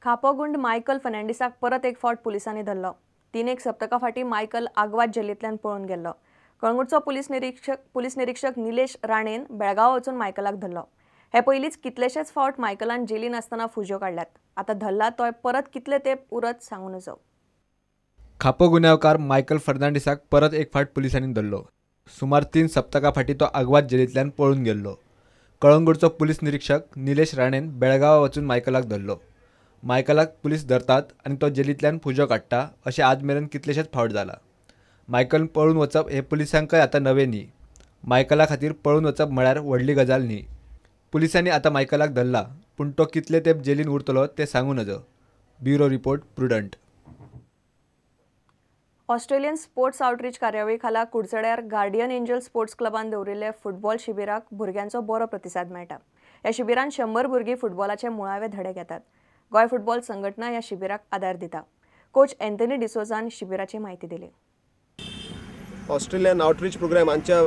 खापो गुंड मायकल फर्नांडीसाक परत एक फावट पुलिसांनी धरलो. 3 सप्तकां फाटीं मायकल आगवाद जेलींतल्यान पळून गेल्लो. कळंगूटचो पुलीस निरीक्षक निलेश राणेन बेळगांव वचून मायकलाक धरलो. हे पयलींच कितलेशेच फावट मायकलान जेलीन आसतना फुज्यो काडल्यात. आतां धरला तोय परत कितले तेंप उरत सांगू नजो. खापो गुन्यांवकार मायकल फर्नांडीसाक परत एक फावट पुलिसांनी धरलो. सुमार 3 सप्तकां फाटीं तो आगवाद जेलींतल्यान पळून गेल्लो. कळंगूटचो पुलीस निरीक्षक निलेश राणेन बेळगांवा वचून मायकलाक धरलो. मायकलाक पुलीस धरतात आनी तो जेलींतल्यान फुज्यो काडटा अशें आज मेरेन कितलेशेच फावट जाला. मायकल पळून वचप हें पुलिसांकय आतां नवें न्ही. मायकला खातीर पळून वचप म्हळ्यार व्हडली गजाल न्ही. पुलिसांनी आतां मायकलाक धरला, पूण तो कितले तेंप जेलीन उरतलो तें सांगू नजो. Bureau report, Prudent. Australian sports outreach कार्यावळी खाला कुडचड्यार गार्डियन एंजल स्पोर्ट्स क्लबान दवरिल्ले फुटबॉल शिबिराक भुरग्यांचो बरो प्रतिसाद मेळटा. ह्या शिबिरान 100 भुरगीं फुटबॉलाचे मुळावे धडे घेतात. गोंय फुटबॉल संघटना ह्या शिबिराक आदार दिता. कोच एंथनी डिसोजान शिबिराची म्हायती दिली. ऑस्ट्रेलियन आउटरीच प्रोग्राम हांच्या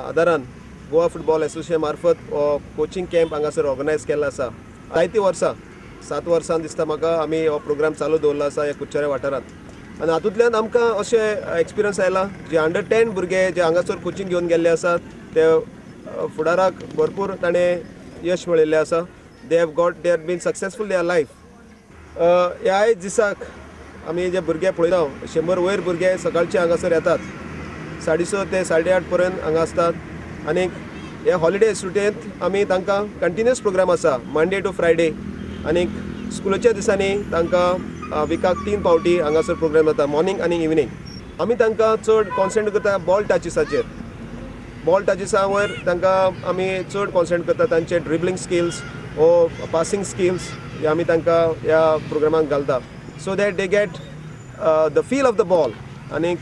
आदारान गोवा फुटबॉल एसोसिएशन मार्फत हो कोचिंग कॅम्प हांगासर ऑर्गनायज केल्लो आसा. जायतीं वर्सां, 7 वर्सां दिसता म्हाका, आमी हो प्रोग्राम चालू दवरलो आसा ह्या कुडचड्या वाठारांत. आनी हातूंतल्यान आमकां अशें एक्सपिरियन्स आयला जे अंडर 10 भुरगे जे हांगासर कोचिंग घेवन गेल्ले आसात ते फुडाराक भरपूर ताणें यश मेळिल्लें आसा. They have been successful their life. ह्या दिसाक आमी जे भुरगे पळयता 100 वयर भुरगे सकाळचे हांगासर येतात, 6:30 ते 8:30 पर्यंत हांगा आसतात. आनी हे हॉलिडे सुटयेंत आमी तांकां कंटिन्युअस प्रोग्राम आसा मंडे टू फ्रायडे. आनी स्कुलाच्या दिसांनी तांकां विकाक 3 फावटी हांगासर प्रोग्राम जाता, मॉर्निंग आनी इवनींग. आमी तांकां चड कॉन्संट्रेट करता बॉल टचीसाचेर. बॉल टचीसा वयर तांकां आमी चड कॉन्संट्रेट करता. तांचे ड्रिबलिंग स्किल्स ओ पासिंग स्किल्स हे आमी तांकां ह्या प्रोग्रामाक घालता, so that they get the feel of the ball. आनी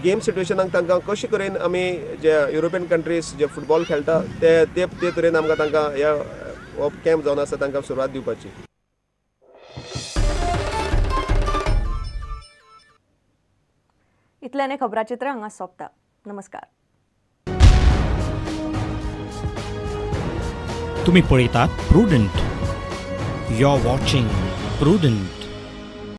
गेम सिट्युएशनाक तांकां कशें करेन आमी जे युरोपियन कंट्रीज जे फुटबॉल खेळटा ते ते तरेन आमकां तांकां ह्या हो कॅम्प जावन आसा तांकां सुरवात दिवपाची. इतल्याने खबराचित्र हांगा सोंपता. नमस्कार. तुम्ही पळयतात Prudent. You are watching Prudent.